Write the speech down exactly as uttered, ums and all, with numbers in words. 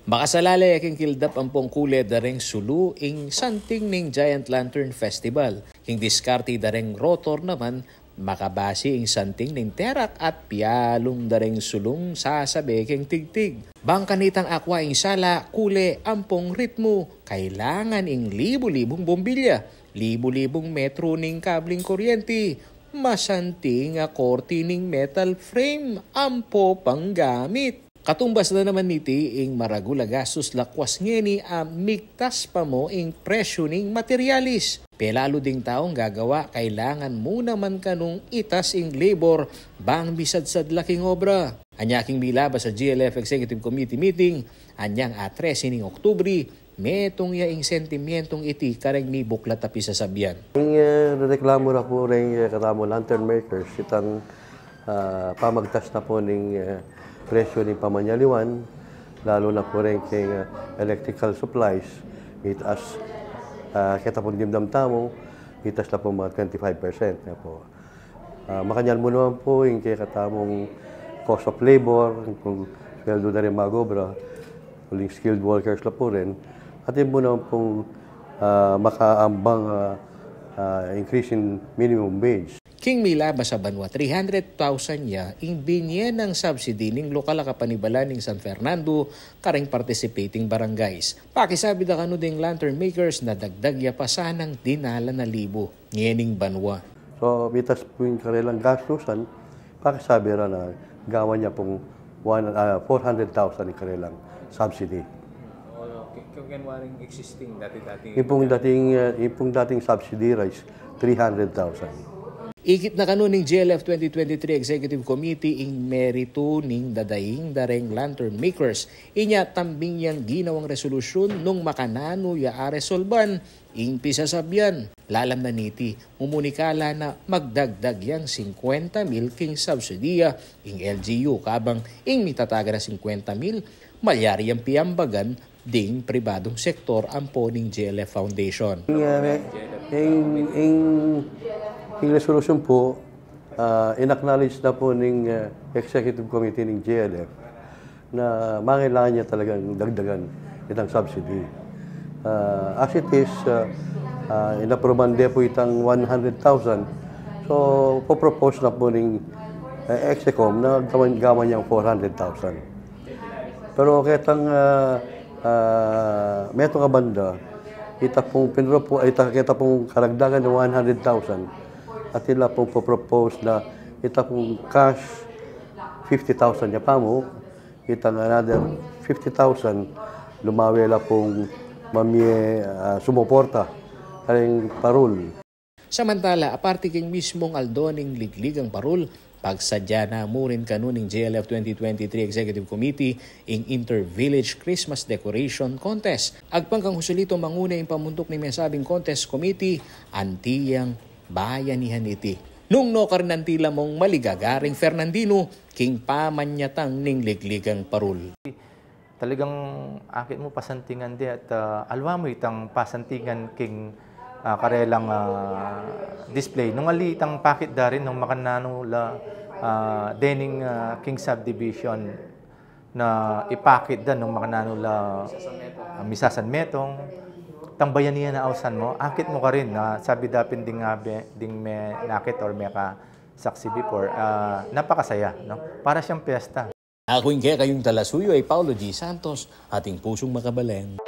Makasalale king kildap ampong kule dareng sulu ing santing ning Giant Lantern Festival. King diskarte dareng rotor naman, makabasi ing santing ning terak at pialung dareng sulung sasabe king tigtig. Bang kanitang akwa ing sala, kule ampong ritmu, kailangan ing libu-libung bombilya, libu-libung metro ning kabling kuryente, masanting a korte ning metal frame ampo panggamit. Katumbas na naman niti ing maragul a gastus lakwas ngeni a migtas pa mu ing presyu ning materialis. Pelalu ding taung gagawa, kailangan mu naman kanung itas ing labor bang misadsad la king obra. Anya king milabas a G L F Executive Committee meeting anyang a trese ning Oktubre, metung ya ing sentimientong iti kareng mibuklat a pisasabian. Ing, eh, reklamo na pu reng, eh, katamu lantern makers, itang, ah, pamagtas na pu ning, eh, presyu ning pamanyaliwan, lalu na pu reng keng, eh, electrical supplies, mitaas, ah, keta pung dimdam tamu, mitaas na pu mga twenty-five percent na pu. Ah, makanyan mu naman pu ing kekatamung cost of labor, ing sweldo da ring mag-obra, uling skilled workers la pu rin, atin mu naman pung, ah, makaambang, ah, ah, increase in minimum wage. King milabas a banua, three hundred thousand ya ing binie nang subsidy ning lokal a kapanibalan ning San Fernando kareng participating barangays. Pakisabi da kanu ding lantern makers na dagdag ya pa sanang dinalan a libu ngening banua. So, mitas pu ing karelang gastusan, pakisabi ra na gawan ya pung one, ah, four hundred thousand ing karelang subsidy. O, okay. Kung yan waring existing dati-dati. Ing pung dating, ah, ing pung dating subsidy ra is three hundred thousand. Ikit na kanu ning G L F twenty twenty-three Executive Committee ing meritu ning dadaing dareng lantern makers. Inya tambing yang ginawang resolusyun nung makananu ya aresolban ing pisasabian. Lalam na niti, mumunikala na magdagdag yang singkwenta mil king subsidiya ing L G U, kabang ing mitatagan a singkwenta mil, malyari yang piambagan ding pribadung sektor ampo ning G L F Foundation. Ing, ah, ing, ing, ing resolution pu, ah, in-acknowledge na pu ning, ah, Executive Committee ning G L F na mangailangan ya talagang dagdagan itang subsidy. Ah, as it is, ah, ah, inapruban de pu itang one hundred thousand. So, po-propose na pu ning, eh, Execom na gawan, gawan yang four hundred thousand. Pero ketang, ah, ah, metung a banda, ita pung pinropo-, ita, keta pung karagdagan na one hundred thousand, atin la pung po-propose na ita pung cash fifty thousand ya pamu, itang another fifty thousand, lumawe la pung mamie, ah, sumuporta kareng parol. Samantala, aparte king mismung aldo ning liglig a parol, pagsadya na mu rin kanu ning G L F twenty twenty-three Executive Committee ing Inter-Village Christmas Decoration Contest. Agpang kang Joselito Mangune ing pamuntuk ning mesabing contest committee, anti yang bayanihan iti. Nung nukarin anti la mung maligaga ring Fernandino king pamanyatang ning liglig a parol. Talagang akit mu pasantingan de at, ah, alwa mu itang pasantingan king, ah, karelang, ah, display. Nung ali itang pakit da rin nung makananu la, ah, dening, ah, king subdivision na ipakit da nung makananu la, ah, misasanmetung. Itang bayanihan a ausan mu, akit mu karin na sabi da pin ding abe, ding menakit or mekasaksi before, ah, napakasaya, no? Para siyang piyesta. Aku ing kekayung talasuyu ay Paulo G Santos, ating pusung makabalen.